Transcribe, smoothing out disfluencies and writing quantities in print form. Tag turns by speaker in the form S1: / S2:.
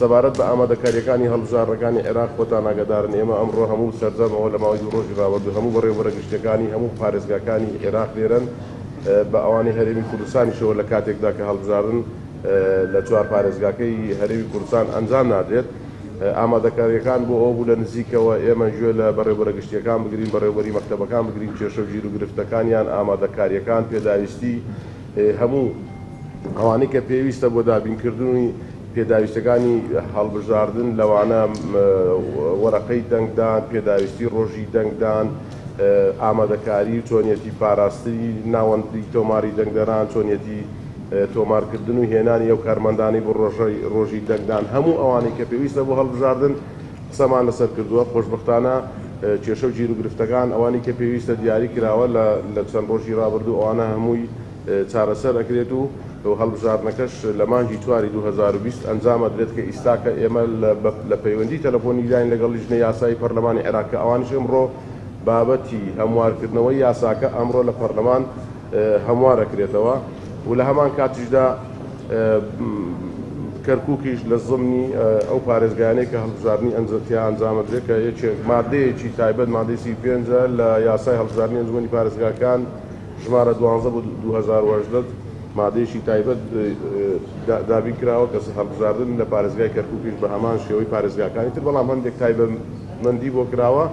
S1: سەبارەت بە ئامادەکارییەکانی هەڵبژاردنەکانی عێراق، خۆتان ئاگادارن ئێمە ئەمڕۆ هەموو سەرجەم ئەوە لە ماوەی 2 ڕۆژی ڕابردوو هەموو بەڕێوەبەرە گشتییەکانی هەموو پارێزگاکانی عێراق لێرەن، بە ئەوانەی هەرێمی کوردستانیشەوە، لە کاتێکدا کە هەڵبژاردن لە چوار پارێزگاکەی هەرێمی کوردستان ئەنجام نادرێت. ئامادەکارییەکان بۆ ئەوە بوو لە نزیکەوە ئێمە گوێ لە بەڕێوەبەرە گشتییەکان بگرین، بەڕێوەبەری مەکتەبەکان بگرین، کێشە و گیروگرفتەکانیان، ئامادەکارییەکان، پێداویستی هەموو ئەوانەی کە پێویستە بۆ دابینکردنی پێداویستەکانی هەڵبژاردن، لەوانە وەرەقەی دەنگدان، پێداویستی ڕۆژی دەنگدان، ئامادەکاری و چۆنیەتی پاراستنی ناوەندی تۆماری دەنگدەران، چۆنیەتی تۆمارکردن و هێنانی ئەو کارمەندانەی بۆ ڕۆژی دەنگدان، هەموو ئەوانەی کە پێویستە بۆ هەڵبژاردن قسەمان لەسەر کردووە. خۆشبەختانە کێشە و گیروگرفتەکان ئەوانەی کە پێویستە دیاری کراوە لە چەند ڕۆژی ڕابردوو، ئەوانە هەمووی چارەسەر ئەکرێت و هەڵبژاردنەکەش لە مانگی چواری 2020 ئەنجام ئەدرێت، کە ئیستاکە ئێمە لە پەیوەندی تەلەفۆنیداین لەگەڵ لیژنەی یاسایی پەرلەمانی عێراق، کە ئەوانیش ئەمڕۆ بابەتی هەموارکردنەوەی یاساکە ئەمڕۆ لە پەرلەمان هەموار ئەکرێتەوە و لە هەمان کاتیشدا کەرکووکیش لە زمنی ئەو پارێزگایانەی کە هەڵبژاردنی تیا ئەنجامەدرێت، کە یەکێک مادەیەکی تایبەت، مادەی 35 لە یاسای هەڵبژاردنی ئەنجومەنی پارێزگاکان ژمارە 12 بۆ 2018، مادەیەکی تایبەت دابین کراوە کە هەڵبژاردن لە پارێزگای کەرکووکیش بە هەمان شێوەی پارێزگاکانی تر، بەڵام هەندێک تایبەتمەندی بۆ کراوە.